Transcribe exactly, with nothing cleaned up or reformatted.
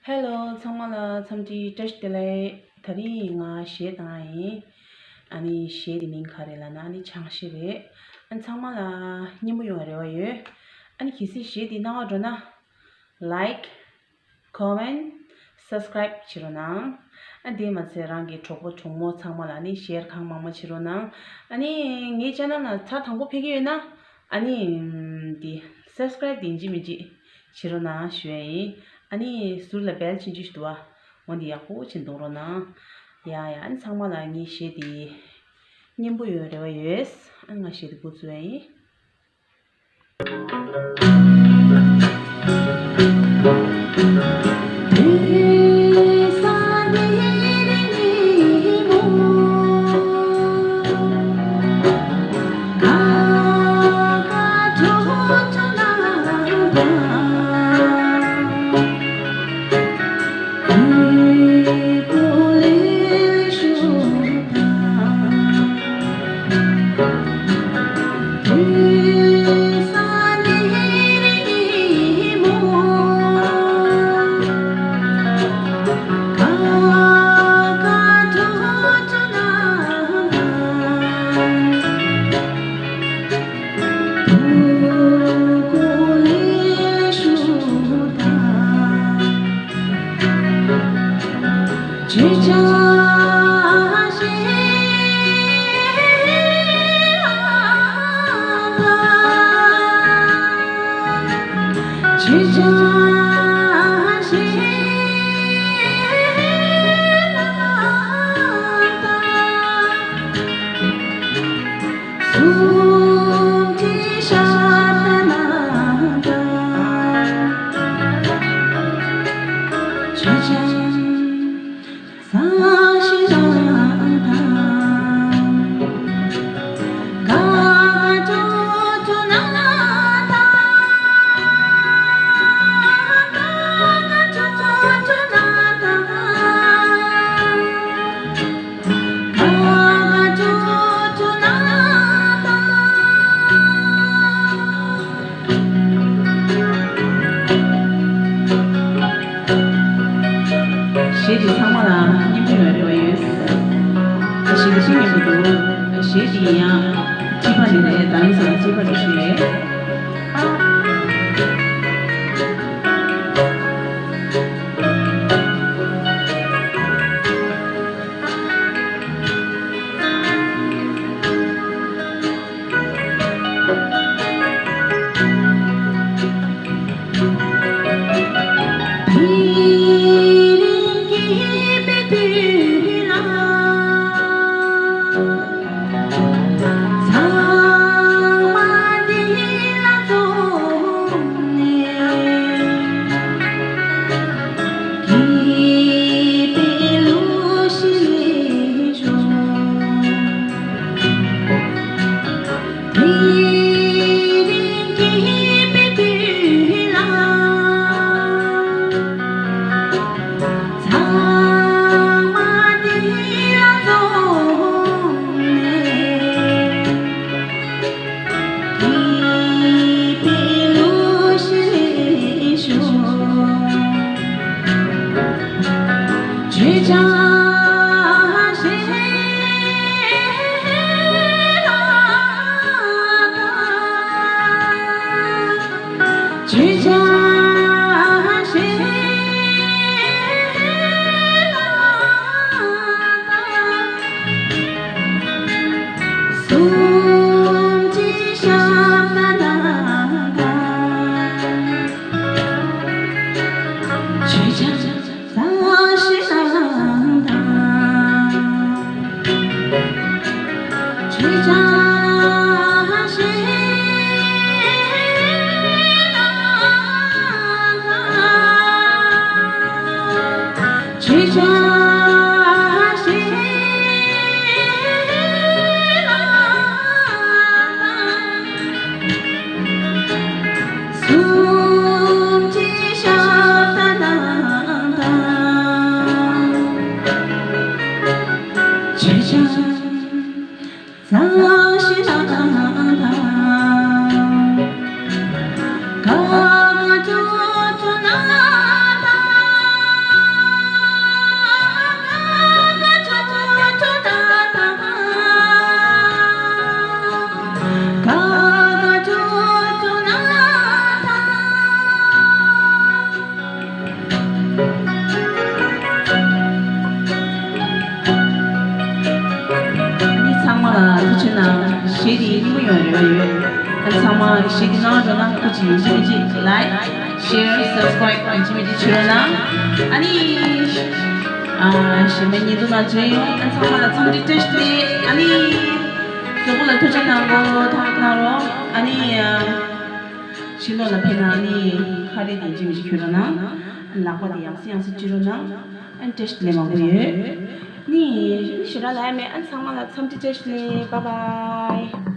ཧེ་ལོ། ཚང་མ་ལ་འཚམས་འདྲི་བཀྲ་ཤིས་བདེ་ལེགས། དེ་རིང་ང་གཞས་བཏང་ཡ་ཡིན། ཨ་ནི་གཞས་དེ་མིང་ག་རེ་ལབ་ན་ཨ་ནི་ཆང་གཞས་རེད། ཨ་ནི་ཚང་མ་ལ་སྙན་པོ་ཡོང་བའི་རེ་བ་ཡོད། ཨ་ནི་གལ་སྲིད་གཞས་དེ་སྣང་བ་འགྲོ་ན། Like, comment, subscribe བྱེད་རོགས་གནང་། ཨ་དེ་མ་ཚད་རང་གི་གྲོགས་པོ་གྲོགས་མོ་ཚང་མ་ལ་ནི་ཤེར་གང་མང་མང་བྱེད་རོགས་གནང་། ཨ་ནི་ངའི་ཆེ་ནལ་ལ་ཚར་དང་པོ་ཕེབས་ཀྱི་ཡོད་ན། ཨ་ནི་འདི་སབ་སི་ཀ་རེབ་དེ་ཡིན་གཅིག་མིན་གཅིག་བྱེད་རོགས་གནང་ཞུ་ཡ་ཡིན། ཨ་ནི་ཟུར་ལ་བེལ་ཆུང་ཆུང་ཞིག་འདུག་བ། འོ་འདི་ཡག་པོ་བྱེད་འདོང་རོགས་གནང་། ཡ་ཡ། ཨ་ནི་ཚང་མ་ལ་ངའི་གཞས་དེ་སྙན་པོ་ཡོང་རེ་བ་ཡོད། ཨ་ནི་ང་གཞས་དེ་འགོ་བཙུགས་ཡ་ཡིན། གཞས་འདི་ཚང་མ་ལ་སྙན་པོ་ཡོང་རེ་བ་ཡོད། གཞས་འདི་ཤིན་སྙན་པོ་འདུག་གཞས་འདི་ཡང་སྤྱི་པ་འདི་རེད། རྡ་རམ་ས་ལ་སྤྱི་པ་འདི་ཞུ་ཡས། གཞི་འདི་ནང་འགྲོ་ན་ཁུ་ཅི་ཡིན་གཅིག་མིན་གཅིག་like share subscribe ཡིན་གཅིག་མིན་གཅིག་བྱོས་རོགས་གནང་། ཨ་ནི། ཨ། གཞན་པའི་ཉིན་དུ་ལ་བྱོན་ཡོང་། ཨ། ཚང་མ་ལ་འཚམས་འདྲི་བཀྲ་ཤིས་བདེ་ལེགས། ཨ་ནི། གཟུགས་པོ་ལ་ཐུགས་ཅག་གནང་དགོས། ཐག་གནང་རོགས། ཨ་ནི། ཨ། ཕྱི་ལོགས་ལ་ཕེབས་ན་ཨ་ནི་ཁ་རས་དེ་ཡིན་གཅིག་མིན་གཅིག་གྱོན་རོགས་གནང་། ཨ། ལག་པ་དེ་ཡང་སེ་ཡང་སེ་བཅུག་རོགས་གནང་། ཨ། བཀྲ་ཤིས་བདེ་ལེགས་མང་པོ་ཡོད། ནི། ཞེ་དྲག་ལབ་ཡ་མེད། ཨ། ཚང་མ་ལ་འཚམས་འདྲི་བཀྲ་ཤིས་བདེ་ལེགས། bye bye།